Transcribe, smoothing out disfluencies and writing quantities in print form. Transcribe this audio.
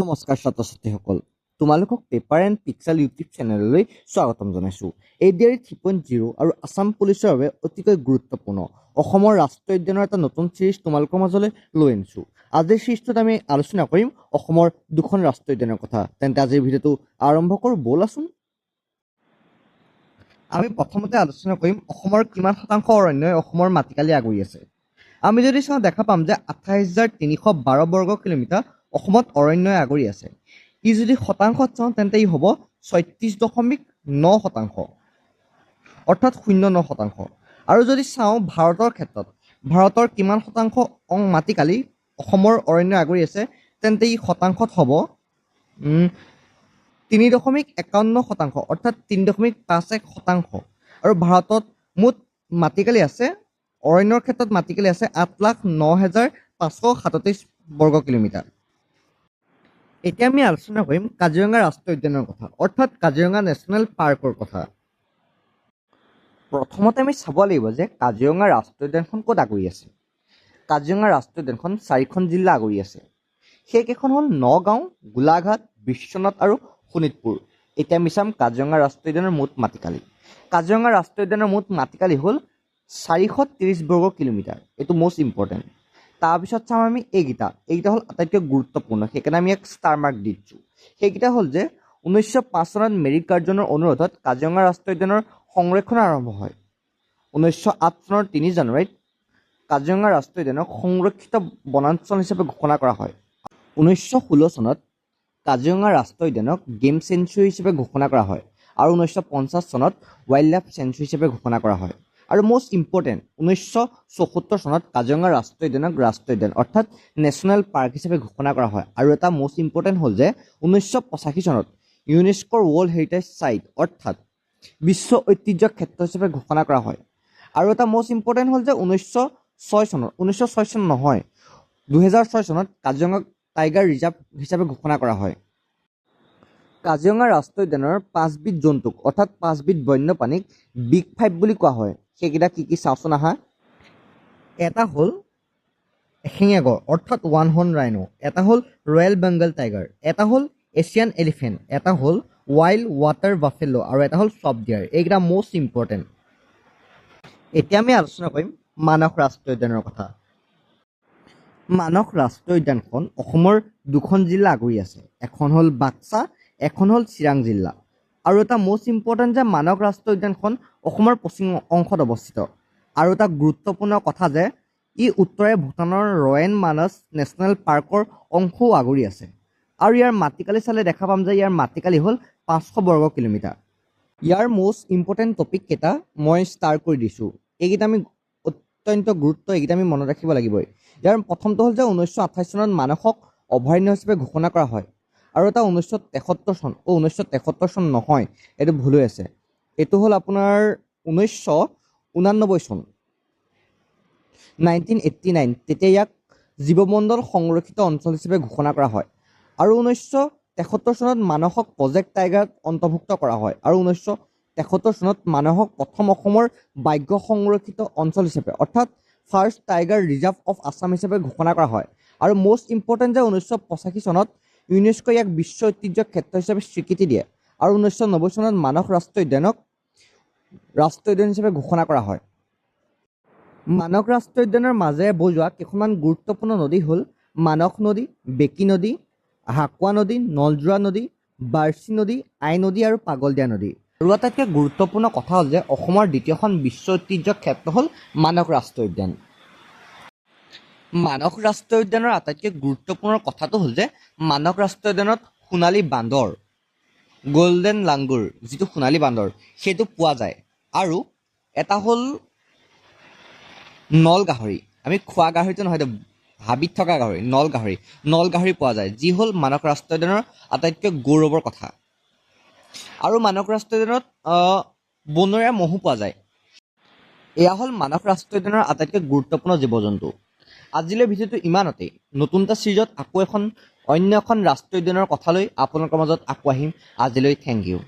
নমস্কাৰ ছাত্ৰ ছাত্ৰীসকল, তোমালোকক পেপাৰ এণ্ড পিক্সেল ইউটিউব চেনেললৈ স্বাগতম জনাইছোঁ। এডিআৰই 3.0 আৰু আছাম পুলিচৰ বাবে অতিকৈ গুৰুত্বপূৰ্ণ অসমৰ ৰাষ্ট্ৰীয় উদ্যানৰ এটা নতুন চিৰিজ তোমালোকৰ মাজলৈ লৈ আনিছোঁ। আজিৰ চিৰিজটোত আমি আলোচনা কৰিম অসমৰ দুখন ৰাষ্ট্ৰীয় উদ্যানৰ কথা। তেন্তে আজিৰ ভিডিঅ'টো আৰম্ভ কৰোঁ ব'লাচোন। আমি প্ৰথমতে আলোচনা কৰিম অসমৰ কিমান শতাংশ অৰণ্যই অসমৰ মাটিকালি আগুৰি আছে। আমি যদি চাওঁ, দেখা পাম যে 28,312 বৰ্গ কিলোমিটাৰ অসমত অৰণ্যই আগুৰি আছে। ই যদি শতাংশত চাওঁ, তেন্তে ই হ'ব 36.9%, অৰ্থাৎ 0.9%। আৰু যদি চাওঁ ভাৰতৰ ক্ষেত্ৰত, ভাৰতৰ কিমান শতাংশ মাটিকালি অসমৰ অৰণ্য আগুৰি আছে, তেন্তে ই শতাংশত হ'ব 3.51%, অৰ্থাৎ 3.51%। আৰু ভাৰতত মুঠ মাটিকালি আছে, অৰণ্যৰ ক্ষেত্ৰত মাটিকালি আছে 8,09,537 বৰ্গ কিলোমিটাৰ। এতিয়া আমি আলোচনা কৰিম কাজিৰঙা ৰাষ্ট্ৰীয় উদ্যানৰ কথা, অৰ্থাৎ কাজিৰঙা নেশ্যনেল পাৰ্কৰ কথা। প্ৰথমতে আমি চাব লাগিব যে কাজিৰঙা ৰাষ্ট্ৰীয় উদ্যানখন ক'ত আগুৰি আছে। কাজিৰঙা ৰাষ্ট্ৰীয় উদ্যানখন চাৰিখন জিলা আগুৰি আছে। সেইকেইখন হ'ল নগাঁও, গোলাঘাট, বিশ্বনাথ আৰু শোণিতপুৰ। এতিয়া আমি চাম কাজিৰঙা ৰাষ্ট্ৰীয় উদ্যানৰ মুঠ মাটিকালি। কাজিৰঙা ৰাষ্ট্ৰীয় উদ্যানৰ মুঠ মাটিকালি হ'ল 430 বৰ্গ কিলোমিটাৰ। এইটো মষ্ট ইম্পৰ্টেণ্ট। তাৰপিছত চাম আমি এইকেইটা। এইকেইটা হ'ল আটাইতকৈ গুৰুত্বপূৰ্ণ, সেইকাৰণে আমি ইয়াক ষ্টাৰ মাৰ্ক দি দিছোঁ। সেইকেইটা হ'ল যে 1905 চনত মেৰী কাৰ্জনৰ অনুৰোধত কাজিৰঙা ৰাষ্ট্ৰীয় উদ্যানৰ সংৰক্ষণ আৰম্ভ হয়। 1908 চনৰ 3 জানুৱাৰীত কাজিৰঙা ৰাষ্ট্ৰীয় উদ্যানক সংৰক্ষিত বনাঞ্চল হিচাপে ঘোষণা কৰা হয়। 1916 চনত কাজিৰঙা ৰাষ্ট্ৰীয় উদ্যানক গেম চেঞ্চুৰী হিচাপে ঘোষণা কৰা হয় আৰু 1950 চনত ৱাইল্ড লাইফ চেঞ্চুৰী হিচাপে ঘোষণা কৰা হয়। আৰু মষ্ট ইম্পৰ্টেণ্ট, 1974 চনত কাজিৰঙা ৰাষ্ট্ৰীয় উদ্যানক ৰাষ্ট্ৰীয় উদ্যান অৰ্থাৎ নেশ্যনেল পাৰ্ক হিচাপে ঘোষণা কৰা হয়। আৰু এটা মষ্ট ইম্পৰ্টেণ্ট হ'ল যে 1985 চনত ইউনেস্কোৰ ৱৰ্ল্ড হেৰিটেজ চাইট অৰ্থাৎ বিশ্ব ঐতিহ্য ক্ষেত্ৰ হিচাপে ঘোষণা কৰা হয়। আৰু এটা মষ্ট ইম্পৰ্টেণ্ট হ'ল যে 1906 চনত, 1906 চন নহয়, 2006 চনত কাজিৰঙাক টাইগাৰ ৰিজাৰ্ভ হিচাপে ঘোষণা কৰা হয়। কাজিৰঙা ৰাষ্ট্ৰীয় উদ্যানৰ পাঁচবিধ জন্তুক অৰ্থাৎ পাঁচবিধ বন্যপ্ৰাণীক বিগ ফাইভ বুলি কোৱা হয়। সেইকেইটা কি কি চাওঁচোন আহা। এটা হ'ল এশিঙীয়া গঁড় অৰ্থাৎ ওৱান হৰ্ণ ৰাইনো, এটা হ'ল ৰয়েল বেংগল টাইগাৰ, এটা হ'ল এছিয়ান এলিফেণ্ট, এটা হ'ল ৱাইল্ড ৱাটাৰ বাফেলো আৰু এটা হ'ল চপ ডিয়াৰ। এইকেইটা মষ্ট ইম্পৰ্টেণ্ট। এতিয়া আমি আলোচনা কৰিম মানস ৰাষ্ট্ৰীয় উদ্যানৰ কথা। মানস ৰাষ্ট্ৰীয় উদ্যানখন অসমৰ দুখন জিলা আগুৰি আছে। এখন হ'ল বাক্সা, এখন হ'ল চিৰাং জিলা। আৰু এটা মষ্ট ইম্পৰ্টেণ্ট যে মানস ৰাষ্ট্ৰীয় উদ্যানখন অসমৰ পশ্চিম অংশত অৱস্থিত। আৰু এটা গুৰুত্বপূৰ্ণ কথা যে ই উত্তৰে ভূটানৰ ৰয়েন মানস নেশ্যনেল পাৰ্কৰ অংশও আগুৰি আছে। আৰু ইয়াৰ মাটিকালি চালে দেখা পাম যে ইয়াৰ মাটিকালি হ'ল 500 বৰ্গ কিলোমিটাৰ। ইয়াৰ মষ্ট ইম্পৰ্টেণ্ট টপিক কেইটা মই ষ্টাৰ কৰি দিছোঁ। এইকেইটা আমি অত্যন্ত গুৰুত্ব, এইকেইটা আমি মনত ৰাখিব লাগিবই। ইয়াৰ প্ৰথমটো হ'ল যে 1928 চনত মানসক অভয়াৰণ্য হিচাপে ঘোষণা কৰা হয়। আৰু এটা 1973 চন, অ' 1973 চন নহয়, এইটো ভুল হৈ আছে, এইটো হ'ল আপোনাৰ 1989 চন, 1989, তেতিয়া ইয়াক জীৱমণ্ডল সংৰক্ষিত অঞ্চল হিচাপে ঘোষণা কৰা হয়। আৰু 1973 চনত মানসক প্ৰজেক্ট টাইগাৰত অন্তৰ্ভুক্ত কৰা হয়। আৰু 1973 চনত মানসক প্ৰথম অসমৰ ব্যাঘ্ৰ সংৰক্ষিত অঞ্চল হিচাপে অৰ্থাৎ first tiger reserve of Assam হিচাপে ঘোষণা কৰা হয়। আৰু মষ্ট ইম্পৰ্টেণ্ট যে 1985 চনত ইউনেস্কোই ইয়াক বিশ্ব ঐতিহ্য ক্ষেত্ৰ হিচাপে স্বীকৃতি দিয়ে। আৰু 1990 চনত মানস ৰাষ্ট্ৰীয় উদ্যানক ৰাষ্ট্ৰীয় উদ্যান হিচাপে ঘোষণা কৰা হয়। মানস ৰাষ্ট্ৰীয় উদ্যানৰ মাজেৰে বৈ যোৱা কেইখনমান গুৰুত্বপূৰ্ণ নদী হ'ল মানস নদী, বেকী নদী, হাকোৱা নদী, নলযোৰা নদী, বাৰ্চি নদী, আই নদী আৰু পাগলদিয়া নদী। আৰু আটাইতকৈ গুৰুত্বপূৰ্ণ কথা হ'ল যে অসমৰ দ্বিতীয়খন বিশ্ব ঐতিহ্য ক্ষেত্ৰ হ'ল মানস ৰাষ্ট্ৰীয় উদ্যান। মানস ৰাষ্ট্ৰীয় উদ্যানৰ আটাইতকৈ গুৰুত্বপূৰ্ণ কথাটো হ'ল যে মানস ৰাষ্ট্ৰীয় উদ্যানত সোণালী বান্দৰ, গল্ডেন লাংগুৰ যিটো সোণালী বান্দৰ, সেইটো পোৱা যায়। আৰু এটা হ'ল নল গাহৰি, আমি খোৱা গাহৰিটো নহয়, এইটো হাবিত থকা গাহৰি, নল গাহৰি, নল গাহৰি পোৱা যায়, যি হ'ল মানস ৰাষ্ট্ৰীয় উদ্যানৰ আটাইতকৈ গৌৰৱৰ কথা। আৰু মানস ৰাষ্ট্ৰীয় উদ্যানত বনৰীয়া ম'হো পোৱা যায়। এয়া হ'ল মানস ৰাষ্ট্ৰীয় উদ্যানৰ আটাইতকৈ গুৰুত্বপূৰ্ণ জীৱ জন্তু। আজিলৈ ভিডিঅ'টো ইমানতেই। নতুন এটা ছিৰিজত আকৌ অন্য এখন ৰাষ্ট্ৰীয় উদ্যানৰ কথালৈ আপোনালোকৰ মাজত আকৌ আহিম। আজিলৈ thank U.